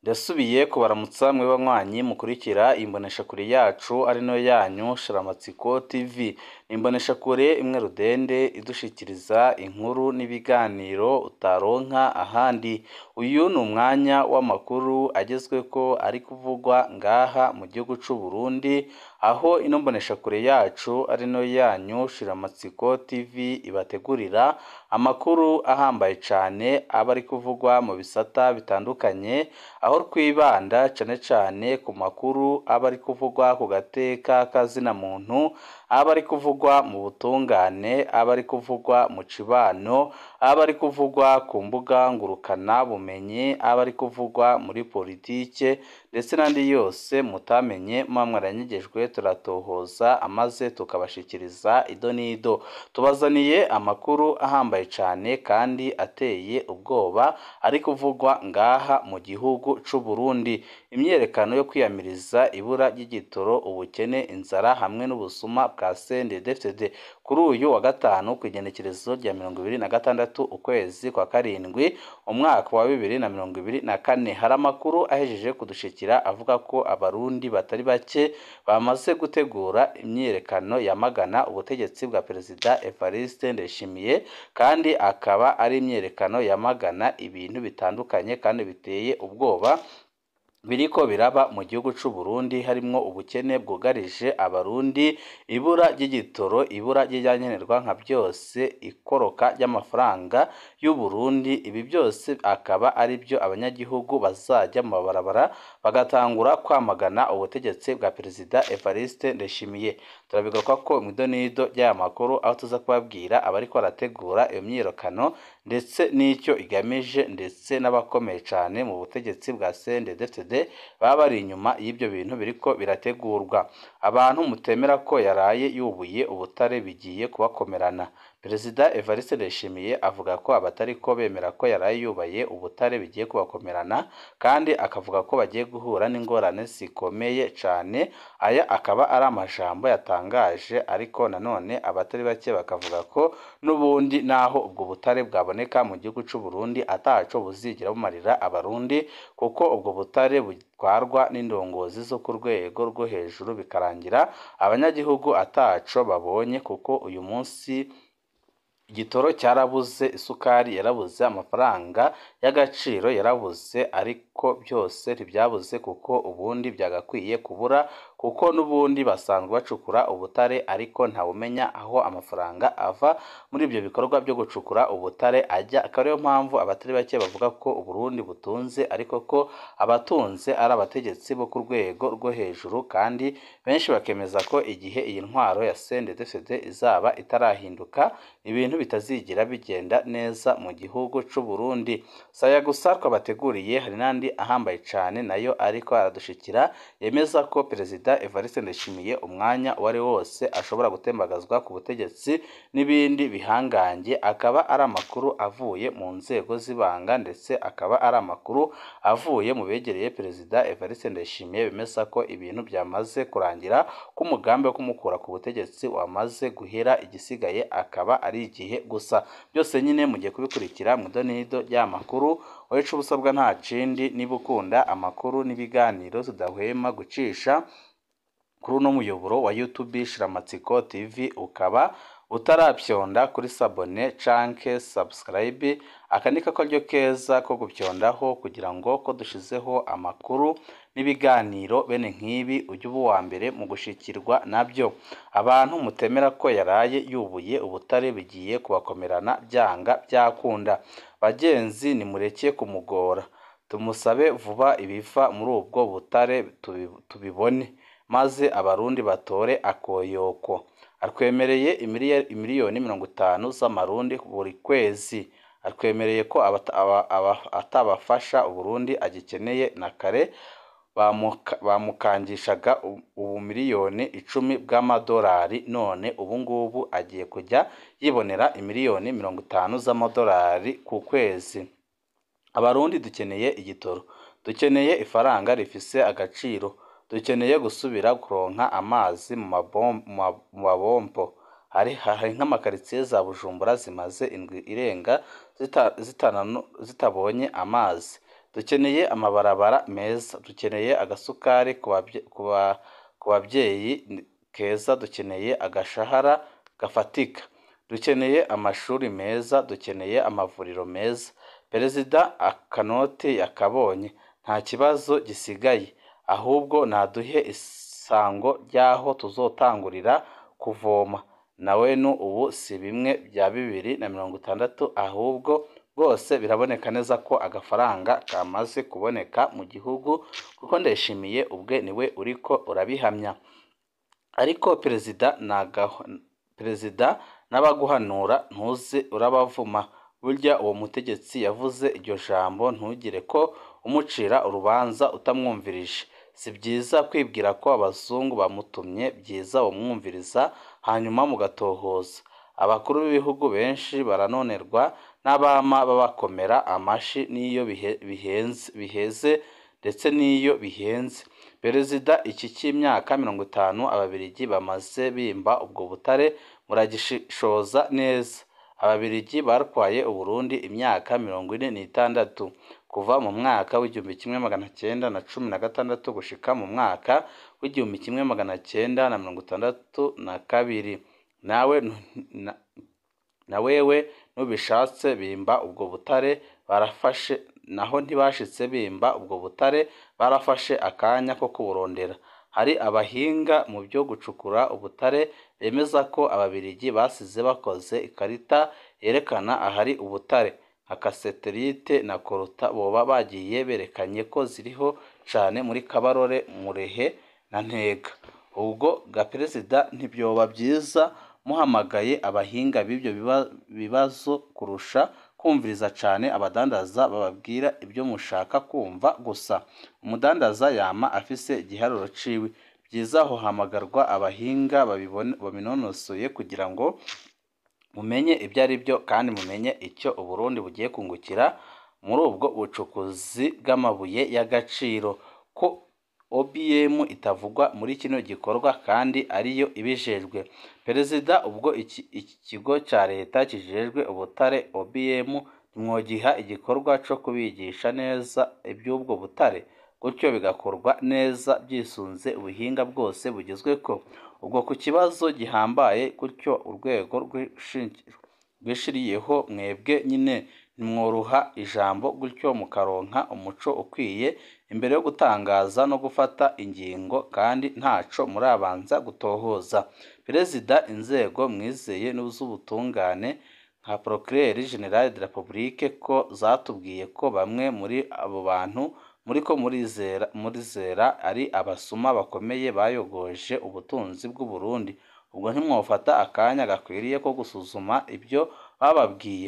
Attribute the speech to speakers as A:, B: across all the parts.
A: Ndasubiye kubaramutsa mwe banywanyi mukurikira imboneshakure yacu ari nayo yanyu Shiramatsiko TV. Ni imboneshakure imwe rudende idushikiriza inkuru n'ibiganiro utaronka ahandi. Uyu ni umwanya w'amakuru agezweko ari kuvugwa ngaha mu gihugu c'u Burundi, aho ino mboneshakure yacu ari nayo yanyu Shiramatsiko TV ibategurira amakuru ahambaye cane aba ari kuvugwa mu bisata bitandukanye, aho twibanda cane cane ku makuru aba ari kuvugwa ku gateka k'azina muntu, aba ari kuvugwa mu butungane, aba ari kuvugwa mu cibano, aba ari kuvugwa ku mbuga ngurukana bumenyi, aba ari kuvugwa muri politike ndetse n'andi yose mutamenye muba mwaranyegejwe, turatohoza amaze tukabashikiriza ido n'ido. Tubazaniye amakuru ahambaye cane kandi ateye ubwoba ari kuvugwa ngaha mu gihugu c'u Burundi. Imyiyerekano yo kwiyamiriza ibura ry'igitoro, ubukene, inzara hamwe n'ubusuma bwa CNDD-FDD kuri uyu wa gatanu kw'igenekerezo rya 26 ukwezi kwa karindwi umwaka wa 2024. Hari amakuru ahejeje kudushikira avuga ko abarundi batari bake bamaze gutegura imyiyerekano yamagana ubutegetsi bwa Perezida Evariste Ndayishimiye, kandi akaba ari imyiyerekano yamagana ibintu bitandukanye kandi biteye ubwoba biriko biraba mu gihugu c'u Burundi, harimwo ubukene bwugarije abarundi, ibura ry'igitoro, ibura ry'ivyankenerwa nka byose, ikoroka ry'amafaranga y'u Burundi. Ibi byose akaba ari byo abanyagihugu bazajya mu mabarabara bagatangura kwamagana ubutegetsi bwa Perezida Evariste Ndayishimiye. Turabigaruka ko mw'idonido ry'aya makuru, aho tuza kubabwira abariko barategura iyo myiyerekano ndetse n'icyo igamije, ndetse n'abakomeye cane mu butegetsi bwa CNDD-FDD baba bari inyuma y'ibyo bintu biriko birategurwa. Abantu mutemera ko yaraye yubuye ubutare bigiye kubakomerana. Perezida Evariste Ndayishimiye avuga ko abatariko bemera ko yaraye yubaye ubutare bigiye kubakomerana, kandi akavuga ko bagiye guhura n'ingorane zikomeye cane. Aya akaba ari amajambo yatangaje, ariko nanone abatari bake bakavuga ko n'ubundi naho ubwo butare bwaboneka mu gihugu c'u Burundi ataco buzigera bumarira abarundi, kuko ubwo butare butwarwa n'indongozi zo ku rwego rwo hejuru, bikarangira abanyagihugu ataco babonye, kuko uyu munsi igitoro cyarabuze, isukari yarabuze, amafaranga y'agaciro yarabuze, ariko byose ntibyabuze kuko ubundi byagakwiye kubura, kuko n'ubundi basanzwe bacukura ubutare ariko ntawumenya aho amafaranga ava muri ibyo bikorwa byo gucukura ubutare ajya. Akaba ariyo mpamvu abatari bake bavuga ko Uburundi butunze, ariko ko abatunze ari abategetsi bo ku rwego rwo hejuru, kandi benshi bakemeza ko igihe iyi ntwaro ya CNDD-FDD izaba itarahinduka ibintu bitazigira bigenda neza mu gihugu c'u Burundi. Saya gusa twabateguriye, hari n'andi ahambaye cane nayo ariko aradushikira yemeza ko Perezida Evariste Ndayishimiye umwanya uwo ari wose ashobora gutembagazwa ku butegetsi n'ibindi bihangange. Akaba ari amakuru avuye mu nzego z'ibanga, ndetse akaba ari amakuru avuye mu begereye Perezida Evariste Ndayishimiye, bemeza ko ibintu byamaze kurangira, ko umugambi wo kumukura ku butegetsi wamaze guhera, igisigaye akaba ari igihe gusa. Byose nyine mugiye kubikurikira mu idonido ry'amakuru. Wowe ico ubusabwa nta kindi, niba ukunda amakuru n'ibiganiro tudahwema gucisha kuri uno muyoboro wa YouTube Shiramatsiko TV, ukaba utarapyonda kuri sabone canke subscribe, aka ni kakaryo keza ko gupyondaho kugira ngo ko dushizeho amakuru n'ibiganiro bene nk'ibi ujye uba uwa mbere mu gushikirwa nabyo. Abantu mutemera ko yaraye yubuye ubutare bigiye kubakomerana byanga byakunda. Bagenzi nimureke kumugora, tumusabe vuba ibiva muri ubwo butare tubibone, maze abarundi batore akoyoko. Atwemereye imiliyoni 50 z'amarundi buri kwezi. Atwemereye ko atabafasha Uburundi agikeneye na kare bamukangishaga ubu miliyoni 10 bw'amadolari, none ubu ngubu agiye kujya yibonera imiliyoni 50 z'amadolari ku kwezi. Abarundi dukeneye igitoro, dukeneye ifaranga rifise agaciro, dukeneye gusubira kuronka amazi mu mabombo. Hari nk'amakaritsiye za Bujumbura zimaze indwi irenga zitabonye amazi. Dukeneye amabarabara meza, dukeneye agasukari ku bavyeyi keza, dukeneye agashahara gafatika, dukeneye amashuri meza, dukeneye amavuriro meza. Perezida akanoti yakabonye, nta kibazo gisigaye, ahubwo naduhe isango ry'aho tuzotangurira kuvoma. Nawene ubu si bimwe bya 2060, ahubwo rwose biraboneka neza ko agafaranga kamaze kuboneka mu gihugu, kuko Ndayishimiye ubwe niwe uriko urabihamya. Ariko perezida n'abaguhanura ntuze urabavuma. Burya uwo mutegetsi yavuze iryo jambo ntugire ko umucira urubanza utamwumvirije. Si byiza kwibwira ko abazungu bamutumye, byiza umwumviriza hanyuma mugatohoza. Abakuru b'ibihugu benshi baranonerwa n'abama babakomera amashi n'iyo biheze ndetse n'iyo bihenze. Perezida, iki cy'imyaka 50 Ababiligi bamaze bimba ubwo butare muragishishoza neza. Ababiligi batwaye Uburundi imyaka 46, kuva mu mwaka w'1916 gushika mu mwaka w'1962. Na wewe nubishatse bimba ubwo butare barafashe, naho ntibashitse bimba ubwo butare barafashe akanya ko kuburondera. Hari abahinga mu byo gucukura ubutare bemeza ko Ababiligi basize bakoze ikarita yerekana ahari ubutare, nka kaseterite na koruta boba bagiye berekanye ko ziriho cane muri Kabarore, Murehe na Ntega. Ubwo ga perezida ntibyoba byiza muhamagaye abahinga b'ibyo bibazo kurusha kumviriza cane abadandaza bababwira ibyo mushaka kumva gusa. Umudandaza yama afise igiharuro ciwe. Byiza hohamagarwa abahinga babinonosoye kugira ngo mumenye ibyo ari byo kandi mumenye icyo Uburundi bugiye kungukira muri ubwo bucukuzi bw'amabuye y'agaciro. Ko OBM itavugwa muri kino gikorwa kandi ariyo ibijejwe. Perezida, ubwo iki kigo ca leta kijejwe ubutare OBM ntimwogiha igikorwa co kubigisha neza iby'ubwo butare, gutyo bigakorwa neza byisunze ubuhinga bwose bugezweko. Ubwo ku kibazo gihambaye gutyo urwego rwishiriyeho mwebwe nyine ntimworuha ijambo gutyo mukaronka umuco ukwiye imbere yo gutangaza no gufata ingingo kandi ntaco murabanza gutohoza. Perezida, inzego mwizeye n'iz'ubutungane nka Procureur General de la Republique ko zatubwiye ko bamwe muri abo bantu muriko murizera ari abasuma bakomeye bayogoje ubutunzi bw'u Burundi. Ubwo ntimwofata akanya gakwiriye ko gusuzuma ibyo bababwiye,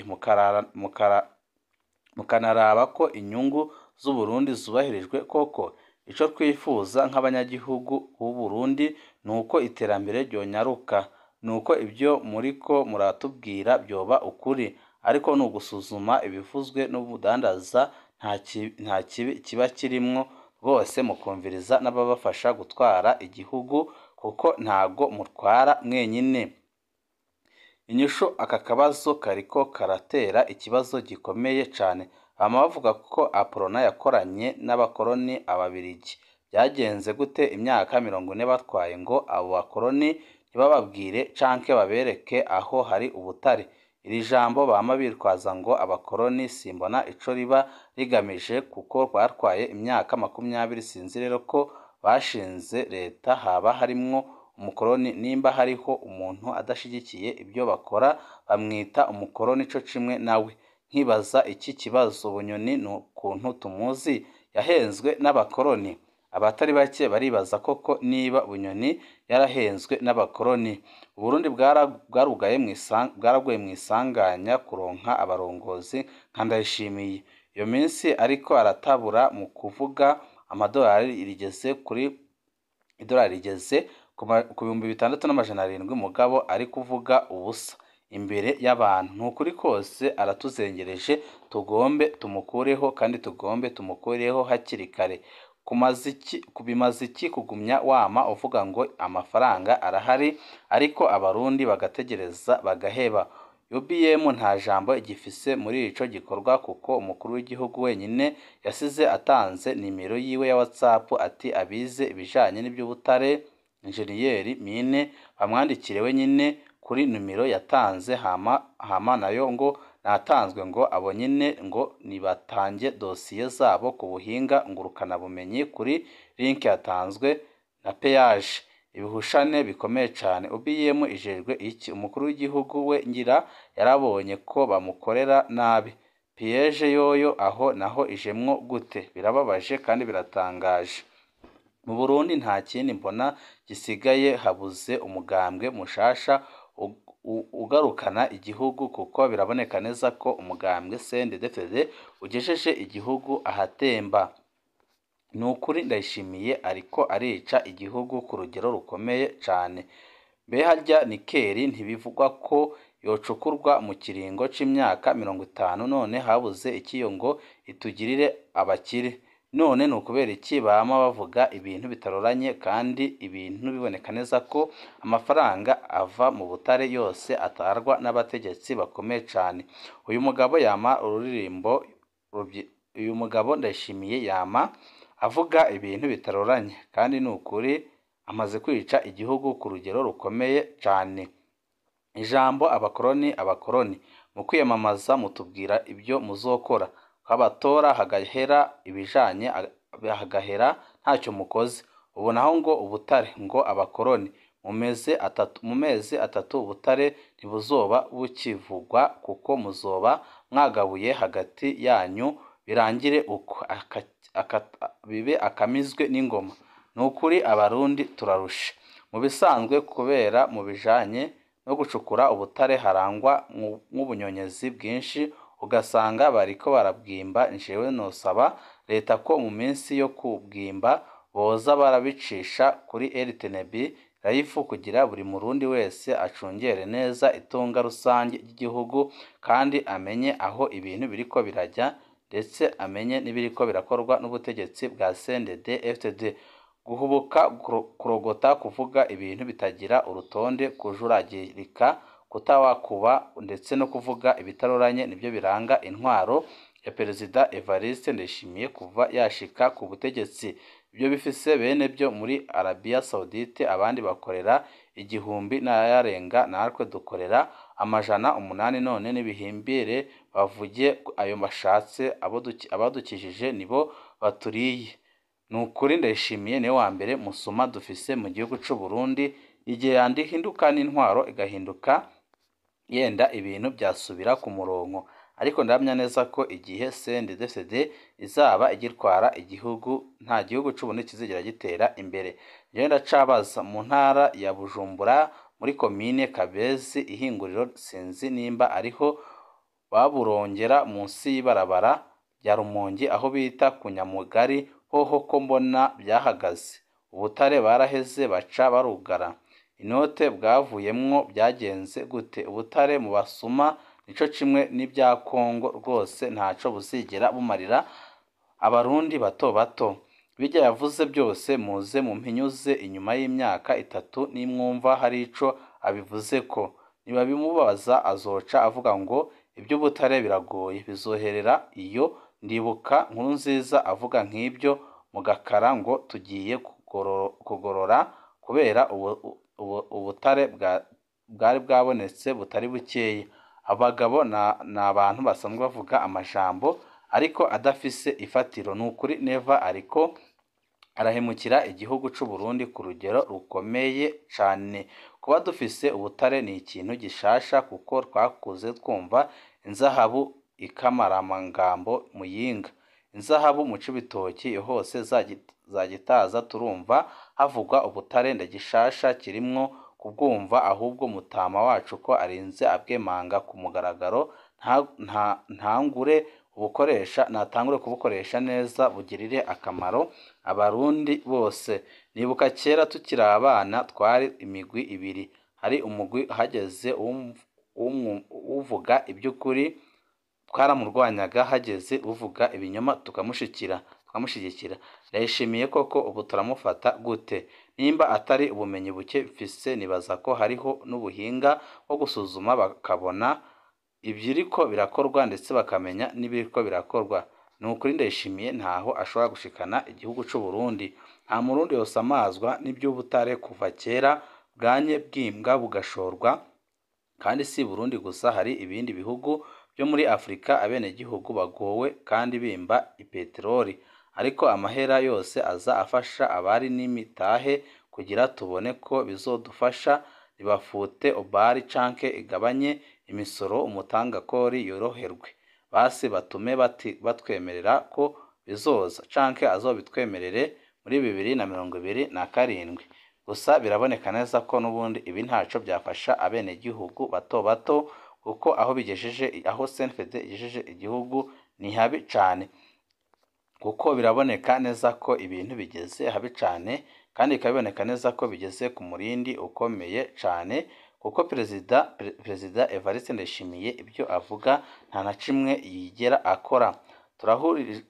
A: mukanaraba ko inyungu z'u Burundi zubahirijwe koko. Ico twifuza nk'abanyagihugu b'u Burundi nuko iterambere ryonyaruka, nuko ibyo muriko muratubwira byoba ukuri, ariko ni ugusuzuma ibivuzwe n'ubudandaza nta kibi kiba kirimwo rwose, mukumviriza n'ababafasha gutwara igihugu kuko ntago mutwara mwenyine. Inyishu aka kabazo kariko karatera ikibazo gikomeye cane. Bama bavuga ko Aprona yakoranye n'abakoroni Ababiligi. Byagenze gute imyaka 40 batwaye ngo abo bakoroni ntibababwire canke babereke aho hari ubutare? Iri jambo bama bitwaza ngo abakoroni simbona ico riba rigamije, kuko batwaye imyaka 20. Sinzi rero ko bashinze leta haba harimwo umukoroni. Nimba hariho umuntu adashigikiye ibyo bakora bamwita umukoroni co kimwe nawe. Nkibaza iki kibazo Bunyoni n'ukuntu tumuzi yahenzwe n'abakoroni. Abatari bake baribaza koko niba Bunyoni yarahenzwe n'abakoroni. Uburundi bwaraguye mu isanganya kuronka abarongozi nka Ndayishimiye. Iyo minsi ariko aratabura mu kuvuga amadolari rigeze kuri idolari rigeze ku 6700, mugabo ari kuvuga ubusa imbere y'abantu. Nukuri kose aratuzengereje, tugombe tumukureho kandi tugombe tumukureho hakiri kare. Bimaze iki kugumya wama uvuga ngo amafaranga arahari, ariko Abarundi bagategereza bagaheba? UBM nta jambo igifise muri ico gikorwa kuko umukuru w'igihugu wenyine yasize atanze nimero yiwe ya WhatsApp ati abize ibijanye n'ivy'ubutare injeniyeri mine bamwandikire wenyine kuri nimero yatanze hama nayo ngo natanzwe ngo abo nyine ngo nibatange dosiye zabo ku buhinga ngurukanabumenyi kuri link yatanzwe na peyaje. Ibihushane bikomeye cane. UBM ijejwe iki? Umukuru w'igihugu we ngira yarabonye ko bamukorera nabi. Piyeje yoyo aho naho ijemwo gute? Birababaje kandi biratangaje. Mu Burundi nta kindi mbona gisigaye, habuze umugambwe mushasha ugarukana igihugu kuko biraboneka neza ko umugambwe CNDD-FDD ugejeje igihugu ahatemba. Ni ukuri Ndayishimiye ariko arica igihugu ku rugero rukomeye cane. Mbe harya nikeri ntibivugwa ko yocukurwa mu kiringo c'imyaka 50, none habuze ikiyo ngo itugirire abakire? None ni ukubera iki bama bavuga ibintu bitaroranye kandi ibintu biboneka neza ko amafaranga ava mu butare yose atarwa n'abategetsi bakomeye cane? Uyu mugabo yama ururirimbo, uyu mugabo Ndayishimiye yama avuga ibintu bitaroranye kandi ni ukuri amaze kwica igihugu ku rugero rukomeye cane. Ijambo abakoroni, abakoroni mu kwiyamamaza mutubwira ibyo muzokora, abatora hagahera ibijanye hagahera ntacyo mukoze. Ubu naho ngo ubutare, ngo abakoroni mu mezi atatu ubutare ntibuzoba bukivugwa kuko muzoba mwagabuye hagati yanyu, birangire uko bibe akamizwe n'ingoma. Ni ukuri Abarundi turarusha mu bisanzwe kubera mu bijanye no gucukura ubutare harangwa nk'ubunyonyezi bwinshi, ugasanga bariko barabwimba. Njewe nosaba leta ko mu minsi yo kubwimba boza barabicisha kuri RTNB live kugira buri murundi wese acungere neza itunga rusange ry'igihugu kandi amenye aho ibintu biriko birajya, ndetse amenye n'ibiriko birakorwa n'ubutegetsi bwa CNDD-FDD. Guhubuka, kurogota, kuvuga ibintu bitagira urutonde, kujuragirika, kutawakuba ndetse no kuvuga ibitaroranye nibyo biranga intwaro ya Perezida Evariste Ndayishimiye kuva yashika ku butegetsi. Ibyo bifise bene byo muri Arabia Saudite, abandi bakorera 1000 n'ayarenga, natwe dukorera 800. None nibihimbire bavuge ayo bashatse, abadukijije nibo baturiye. Ni ukuri Ndayishimiye niwe wa mbere musuma dufise mu gihugu c'u Burundi. Igihe yandihinduka n'intwaro igahinduka, yenda ibintu byasubira ku murongo, ariko ndamya neza ko igihe CNDD-FDD izaba igitwara igihugu nta gihugu c'u Burundi kizigera gitera imbere. Njyewe ndacabaza mu ntara ya Bujumbura muri komine Kabezi ihinguriro sinzi nimba ariho baburongera munsi y'ibarabara rya Rumonge aho bita ku Nyamugari, hoho ko mbona byahagaze. Ubutare baraheze baca barugara. Inote bwavuyemwo byagenze gute? Ubutare mu basuma nico kimwe n'ibya Kongo rwose ntaco buzigera bumarira Abarundi bato bato. Bijya yavuze byose muze mumpinyuze inyuma y'imyaka 3 nimwumva hari ico abivuze ko nibabimubaza azoca avuga ngo iby'ubutare biragoye bizoherera iyo. Ndibuka Nkurunziza avuga nk'ibyo mu Gakara ngo tugiye kugorora kubera ubutare bwari bwabonetse butari bukeya. Abagabo ni abantu basanzwe bavuga amajambo ariko adafise ifatiro. Ni ukuri Neva ariko arahemukira igihugu c'u Burundi ku rugero rukomeye cane. Kuba dufise ubutare ni ikintu gishasha kuko twakuze twumva inzahabu ikamaramangambo Muyinga, inzahabu mu Cibitoki, hose za Gitaza turumva havugwa ubutare. Ndagishasha kirimwo kubwumva, ahubwo mutama wacu ko arinze abwemanga ku mugaragaro, ntangure ubukoresha, natangure kubukoresha neza bugirire akamaro Abarundi bose. Nibuka kera tukiri abana twari imigwi ibiri, hari umugwi hageze uvuga iby'ukuri twaramurwanyaga, hageze uvuga ibinyoma tukamushyigikira. Ndayishimiye koko ubu turamufata gute? Nimba atari ubumenyi buke mfise, nibaza ko hariho n'ubuhinga bwo gusuzuma bakabona ibyiriko birakorwa ndetse bakamenya n'ibiriko birakorwa. Ni ukuri Ndayishimiye ntaho ashobora gushikana igihugu c'u Burundi. Nta murundi yosamazwa n'iby'ubutare kuva kera bwanye bwimbwa bugashorwa, kandi si Burundi gusa, hari ibindi bihugu byo muri Afurika abenegihugu bagowe kandi bimba ipeteroli, ariko amahera yose aza afasha abari n'imitahe kugira tubone ko bizodufasha. Nibafute obari canke igabanye imisoro umutangakori yoroherwe, basi batume batwemerera ko bizoza canke azobitwemerere muri 2027. Gusa biraboneka neza ko n'ubundi ibi ntaco byafasha abenegihugu bato bato, kuko aho bigejeje, aho CNDD igejeje igihugu ni habi cane, kuko biraboneka neza ko ibintu bigeze habi cane, kandi bikaba biboneka neza ko bigeze ku murindi ukomeye cane, kuko Perezida Evariste Ndayishimiye ibyo avuga nta na kimwe yigera akora.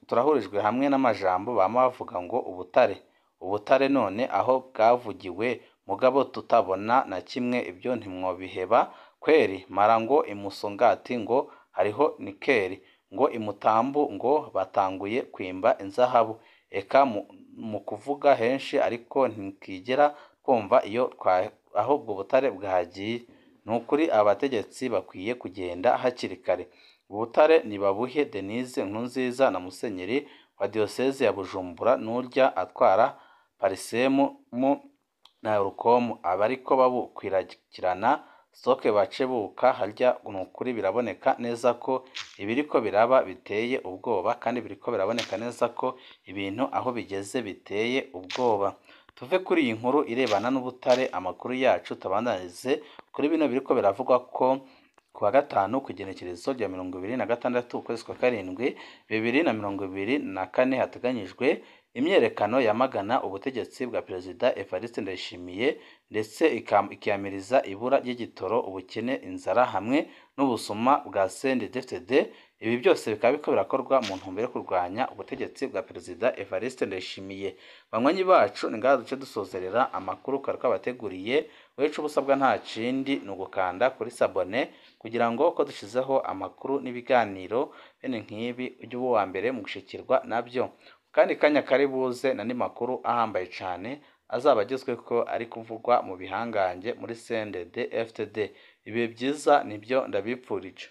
A: Turahurijwe hamwe n'amajambo bama bavuga ngo ubutare ubutare, none aho bwavugiwe mugabo tutabona na kimwe, ibyo ntimwobiheba kweri. Mara ngo imusongati ngo hariho nikeri, ngo imutambu ngo batanguye kwimba inzahabu, eka mu kuvuga henshi ariko ntikigera twumva iyo aho ubwo butare bwagiye. Ni ukuri abategetsi bakwiye kugenda hakiri kare. Ubutare nibabuhe Denise Nkurunziza na Musenyeri wa Diyoseze ya Bujumbura n'urya atwara Parisemu na Urukomu, abariko babukwirikirana soke bace buka harya. Ni ukuri biraboneka neza ko ibiriko biraba biteye ubwoba, kandi biriko biraboneka neza ko ibintu aho bigeze biteye ubwoba. Tuve kuri iyi nkuru irebana n'ubutare, amakuru yacu tubandanize kuri bino biriko biravugwa ko ku wa gatanu ku igenekerezo rya 26 ukwezi kwa karindwi 2024 hateganyijwe imyerekano yamagana ubutegetsi bwa Perezida Evariste Ndayishimiye, ndetse ikiyamiriza ibura ry'igitoro, ubukene, inzara hamwe n'ubusuma bwa CNDD-FDD. Ibi byose bikaba biriko birakorwa mu ntumbero yo kurwanya ubutegetsi bwa Perezida Evariste Ndayishimiye. Banywanyi bacu, ni ngaha duce dusozerera amakuru twari twabateguriye. Wecu ubusabwa nta kindi ni ugukanda kuri sabone kugira ngo uko dushizeho amakuru n'ibiganiro bene nk'ibi ujye uba uwa mbere mu gushikirwa nabyo. Kandi kanya kari buze n'andi makuru ahambaye cane azaba agezweko ari kuvugwa mu bihangange muri CNDD-FDD. Ibihe byiza nibyo ndabipfurije.